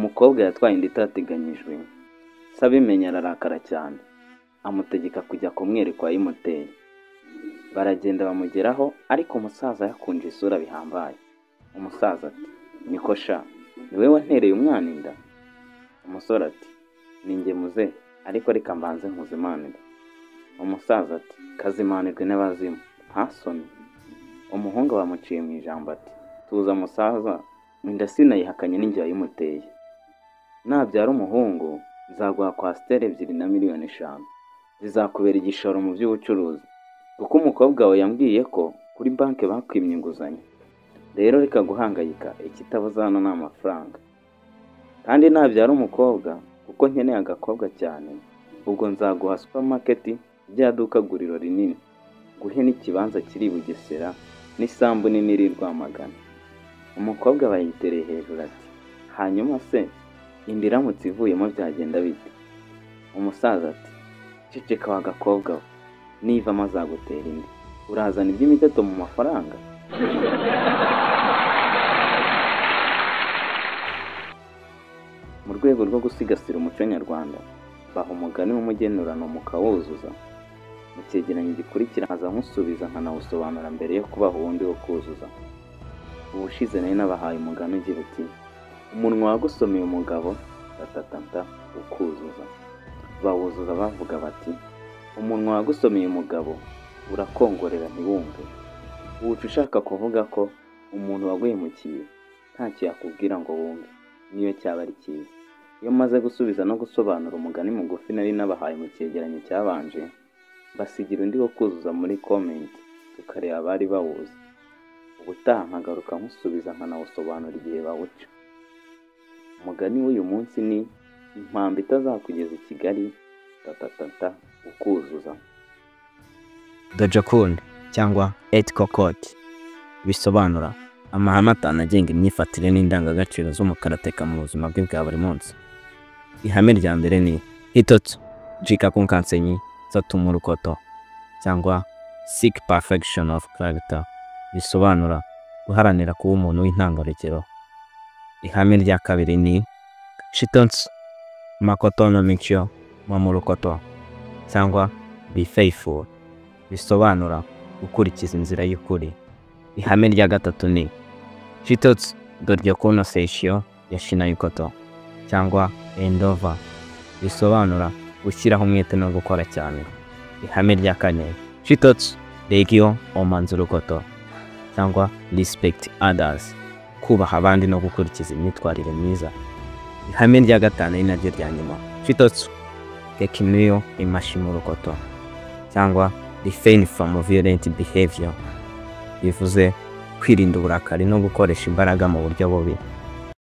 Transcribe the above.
Umukobwa yatwaye inda itateganyijwe, se abimenye ararakara cyane, amutegeka kujya kumwereka uwayimuteye. Baragenda bamugeraho, ariko umusaza yakunje isura bihambaye. Umusaza ati: "Niko sha, ni wowe wantereye umwana inda?" Umusore ati: "Ni njye muze, ariko reka mbanze nkuzimanire." Umusaza ati: "Kazimanirwe n'abazimu, nta soni." Umuhungu bamuciye mu ijambo ati: "Tuza musaza, inda sinayihakanye, ni njye wayimuteye. Nabyara umuhungu nzaguha coaster 2 na miliyoni 5, zizakubera igishoro mu by'ubucuruzi, kuko umukobwa wawe yambwiye ko kuri banki bakwimye inguzanyo. Rero reka guhangayika, ikitabuze hano ni amafaranga. Kandi nabyara umukobwa, kuko nkeneye agakobwa cyane, ubwo nzaguha supermarket, rya duka guriro rinini, nguhe n'ikibanza kiri i Bugesera n'isambu nini iri i Rwamagana." Umukobwa bayitereye hejuru ati: "Hanyuma se inda iramutse ivuyemo byagenda bite?" Umusaza ati: "Ceceka wa gakobwa we, nivamo azagutera indi, urazana iby'imiteto mu mafaranga." Mu rwego rwo gusigasira umuco nyarwanda, baha umugani w'umugenurano mukawuzuza. Mu cyegeranyo gikurikira nkaza nkusubiza nkanawusobanura mbere yo kubaha uwundi wo kuzuza. Ubushize nari nabahaye umugani ugira uti: "Umunwa wagusomeye umugabo tatatata ukuzuza." Bawuzuza bavuga bati: "Umunwa wagusomeye umugabo urakongorera ntiwumve." Uwuca ushaka kuvuga ko umuntu waguhemukiye ntacyo yakubwira ngo wumve, niyo cyaba ari cyiza. Iyo maze gusubiza no gusobanura umugani mugufi nari nabahaye mu cyegeranyo cyabanje, basigira undi wo kuzuza muri comment, tukareba abari bawuzi. Ubutaha nkagaruka nkusubiza nkanawusobanura igihe bawuca. Umugani w'uyu munsi ni: "Impamba itazakugeza i Kigali tatatata ukuzuza." Dojokun cyangwa Ethical Code, bisobanura amahame 5 agenga imyifatire n'indangagaciro z'umukarateka mu buzima bwe bwa buri munsi. Ihame rya mbere ni Hitotsu Jikaku Kansenyi Satumurukoto cyangwa Seek Perfection of Character, bisobanura guharanira kuba umuntu w'intangarugero. Ihame rya kabiri ni Shitotsu Makoto no Michio Mamurukoto cyangwa Be Faithful, bisobanura gukurikiza inzira y'ukuri. Ihame rya gatatu ni Shitotsu Doryoku no Seishio Yashinayikoto cyangwa Endova, bisobanura gushyiraho umwete no gukora cyane. Ihame rya kane Shitotsu Regio Omanzurukoto cyangwa Respect Others, kubaha abandi no gukurikiza imyitwarire myiza. Ihame rya gatanu ari naryo rya nyuma Shitotsu Gekimiyo Imashimurukoto cyangwa Refrain from Violent Behavior, bivuze kwirinda uburakari no gukoresha imbaraga mu buryo bubi.